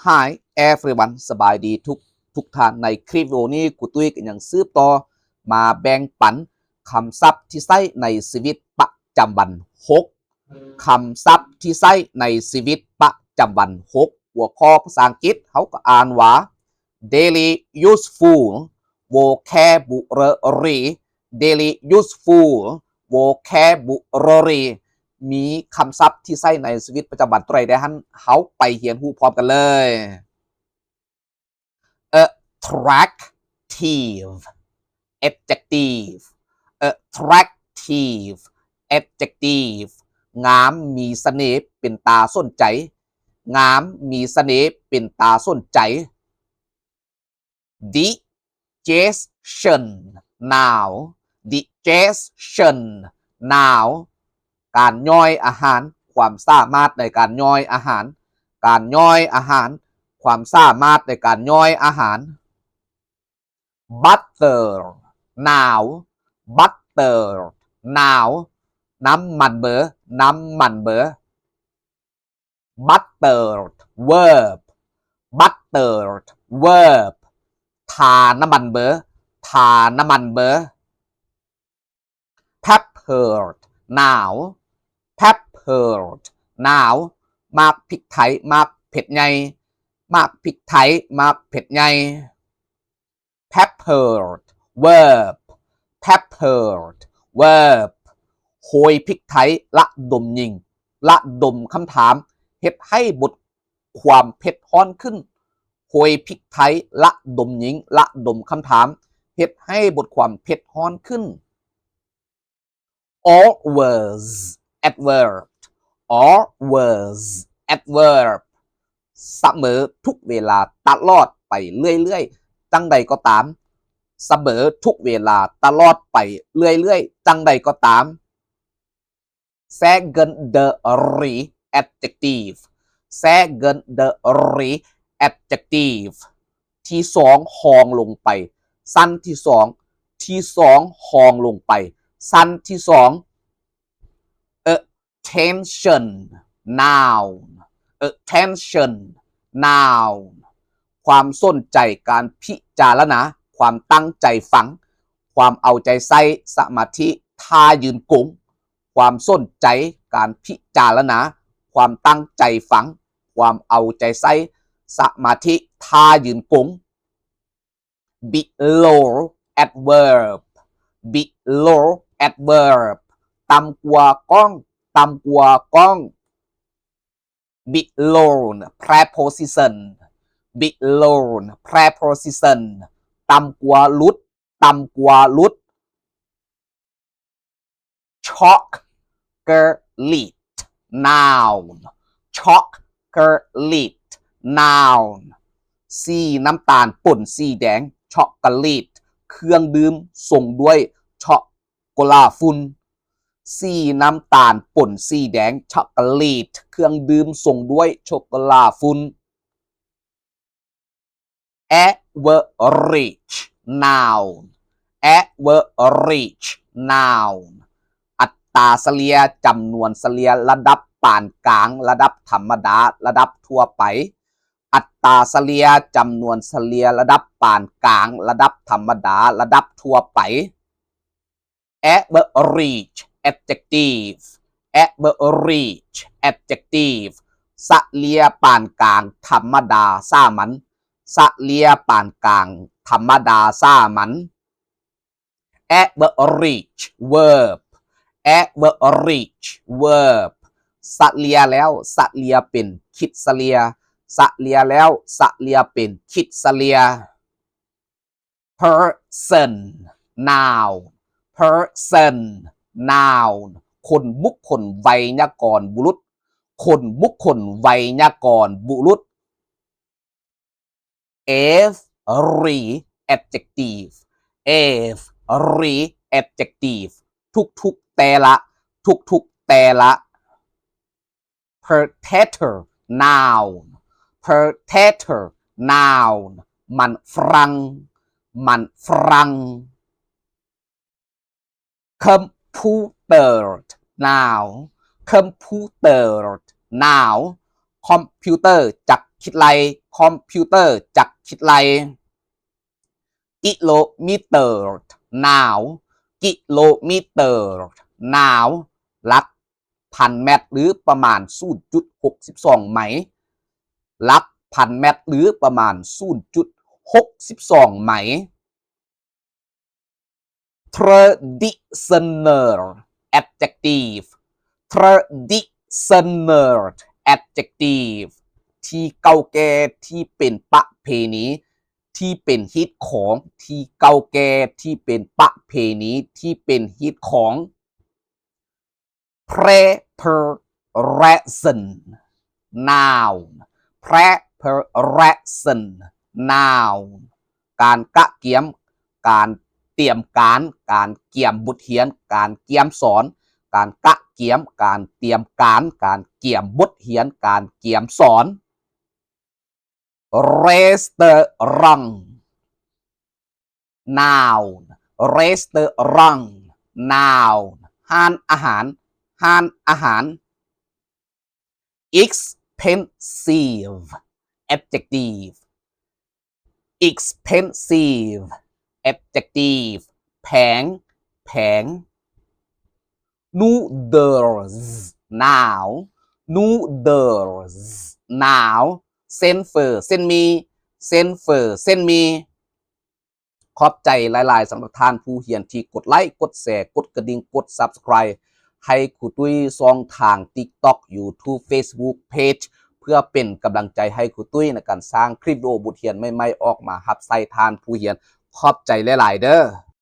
Hi everyone ສະບາຍດີທຸກທຸກທ່ານ. ໃນຄລິບວິດີໂອນີ້ ຄູຕຸ້ຍກໍຍັງສືບຕໍ່ມາແບ່ງປັນຄຳສັບທີ່ໃຊ້ໃນຊີວິດປະຈຳວັນ ຫົກ ຄຳສັບທີ່ໃຊ້ໃນຊີວິດປະຈຳວັນ ຫົກ ຫົວຂໍ້ພາສາອັງກິດເຮົາກໍອ່ານວ່າ daily useful vocabulary, daily useful vocabulary ມີຄຳສັບທີ່ໃຊ້ໃນຊີວິດປະຈຳວັນຕົວໃດແດ່ຫັ້ນ ເຮົາໄປຮຽນຮູ້ພ້ອມກັນເລີຍ. Attractive adjective, attractive adjective ງາມ ມີສະເໜ່ ເປັນຕາສົນໃຈ. ງາມ ມີສະເໜ່ ເປັນຕາສົນໃຈ. Digestion, noun, digestion, noun ການຍ່ອຍອາຫານ, ຄວາມສາມາດໃນການຍ່ອຍອາຫານ. ການຍ່ອຍອາຫານ, ຄວາາມສາມາດໃນການຍ່ອຍອາຫານ. Butter, noun, butter, noun ນ້ຳມັນເບີ, ນ້ຳມັນເບີ. Buttered, verb, buttered, verb ທານ້ຳມັນເບີ, ທານ້ຳມັນເບີ. Peppered, noun, peppered, noun ໝາກພິກໄທ, ໝາກເຜັດໃຫຍ່. ໝາກພິກໄທ, ໝາກເຜັດໃຫຍ່. Peppered, verb, peppered, verb ໂຮຍພິກໄທ, ລະດົມຍິງ, ລະດົມຄຳຖາມ, ເຮັດໃຫ້ບົດຄວາມເຜັດຮ້ອນຂຶ້ນ. ໂຮຍພິກໄທ, ລະດົມຍິງ, ລະດົມຄຳຖາມ, ເຮັດໃຫ້ບົດຄວາມເຜັດຮ້ອນຂຶ້ນ. Always, adverb, always, adverb ສະເໝີ, ທຸກເວລາ, ຕະຫຼອດ, ໄປເລື້ອຍໆ, ຈັ່ງໃດກໍຕາມ. ສະເໝີ, ທຸກເວລາ, ຕະຫຼອດ, ໄປເລື້ອຍໆ, ຈັ່ງໃດກໍຕາມ. Secondary adjective, secondary adjective ທີສອງຮອງລົງໄປ, ຊັ້ນທີສອງ, ທີສອງຮອງລົງໄປ, ຊັ້ນທີສອງ. Attention, noun, attention, noun ຄວາມສົນໃຈ, ການພິຈາລະນາ, ຄວາມຕັ້ງໃຈຟັງ, ຄວາມເອົາໃຈໃສ່, ສະມາທິ, ທ່າຢືນກົງ. ຄວາມສົນໃຈ, ການພິຈາລະນາ, ຄວາມຕັ້ງໃຈຟັງ, ຄວາມເອົາໃຈໃສ່, ສະມາທິ, ທ່າຢືນກົງ. Below, adverb, below, adverb ຕ່ຳກວ່າກ້ອງ, ຕ່ຳກວ່າກ້ອງ. Below, preposition, below, preposition ຕ່ຳກວ່າ, ຫຼຸດ, ຕ່ຳກວ່າ, ຫຼຸດ. Chocolate, noun, chocolate, noun ສີນ້ຳຕານປົນສີແດງ. Chocolate ເຄື່ອງດື່ມຊົງດ້ວຍຊັອກໂກລາຝຸ່ນ. ສີນ້ຳຕານປົນສີແດງ. Chocolate ເຄື່ອງດື່ມຊົງດ້ວຍຊັອກໂກລາຝຸ່ນ. Average, noun, average, noun ອັດຕາສະເລ່ຍ, ຈຳນວນສະເລ່ຍ, ລະດັບປານກາງ, ລະດັບທຳມະດາ, ລະດັບທົ່ວໄປ. ອັດຕາສະເລ່ຍ, ຈຳນວນສະເລ່ຍ, ລະດັບປານກາງ, ລະດັບທຳມະດາ, ລະດັບທົ່ວໄປ. Average adjective, average adjective ສະເລ່ຍປານກາງ, ທຳມະດາ, ສາມັນ. ສະເລ່ຍປານກາງ, ທຳມະດາ, ສາມັນ. Average verb, average verb ສະເລ່ຍແລ້ວ, ສະເລ່ຍເປັນ, ຄິດສະເລ່ຍ. ສະເລ່ຍແລ້ວ, ສະເລ່ຍເປັນ, ຄິດສະເລ່ຍ. Person, noun, person, noun ຄົນ, ບຸກຄົນ, ໄວຍາກອນ, ບຸລຸດ. ຄົນ, ບຸກຄົນ, ໄວຍາກອນ, ບຸລຸດ. Every adjective, every adjective ທຸກໆ, ແຕ່ລະ, ທຸກໆ, ແຕ່ລະ. Potato, noun, potato, noun ມັນຝຣັ່ງ, ມັນຝຣັ່ງ. Computer, noun, computer, noun ຄອມພິວເຕີ, ຈັກ ຄິດໄລ່, ຄອມພິວເຕີຈັກຄິດໄລ່. ກິໂລມີເຕີ ນາວ ກິໂລມີເຕີ ນາວ ຫຼັກພັນແມັດ ຫຼື ປະມານສູນຈຸດຫົກສິບສອງໄມ ຫຼັກພັນແມັດ ຫຼື ປະມານສູນຈຸດຫົກສິບສອງໄມ. ທຣາດິຊະເນີລ ແອັດເຈັກຕີຟ ທຣາດິຊະເນີລ ແອັດເຈັກຕີຟ ທີ່ເກົ່າແກ່ ທີ່ເປັນປະເພນີ ທີ່ເປັນຮີດຄອງ ທີ່ເກົ່າແກ່ ທີ່ເປັນປະເພນີ ທີ່ເປັນຮີດຄອງ. ພຣະເພີເຣຊັນ ນາວ ພຣະເພີເຣຊັນ ນາວ ການກະກຽມ, ການຕຽມການ, ການກຽມບົດຮຽນ, ການກຽມສອນ, ການກະກຽມ, ການຕຽມການ, ການກຽມບົດຮຽນ, ການກຽມສອນ. ເຣສເຕີຣອງ ນາວ ເຣສເຕີຣອງ ນາວ ຮ້ານອາຫານ, ຮ້ານອາຫານ. ເອັກສເພນຊີຟ ແອັດເຈັກຕີຟ ເອັກສເພນຊີຟ ແອັດເຈັກຕີຟ ແພງ, ແພງ. ນູເດີລ ນາວ ນູເດີລ ນາວ ເສັ້ນເຝີ ເສັ້ນໝີ່, ເສັ້ນເຝີ ເສັ້ນໝີ່. ຂອບໃຈຫຼາຍໆ ສຳລັບທ່ານຜູ້ຮຽນທີ່ກົດໄລ, ກົດແຊ, ກົດກະດິ່ງ, ກົດ Subscribe ໃຫ້ຄູຕຸ້ຍຊ່ອງທາງ TikTok, YouTube, Facebook Page ເພື່ອເປັນກຳລັງໃຈໃຫ້ຄູຕຸ້ຍໃນການສ້າງຄລິບວິດີໂອບົດຮຽນໃໝ່ໆ ອອກມາຮັບໃຊ້ທ່ານຜູ້ຮຽນ. ຂອບໃຈຫຼາຍໆເດີ້.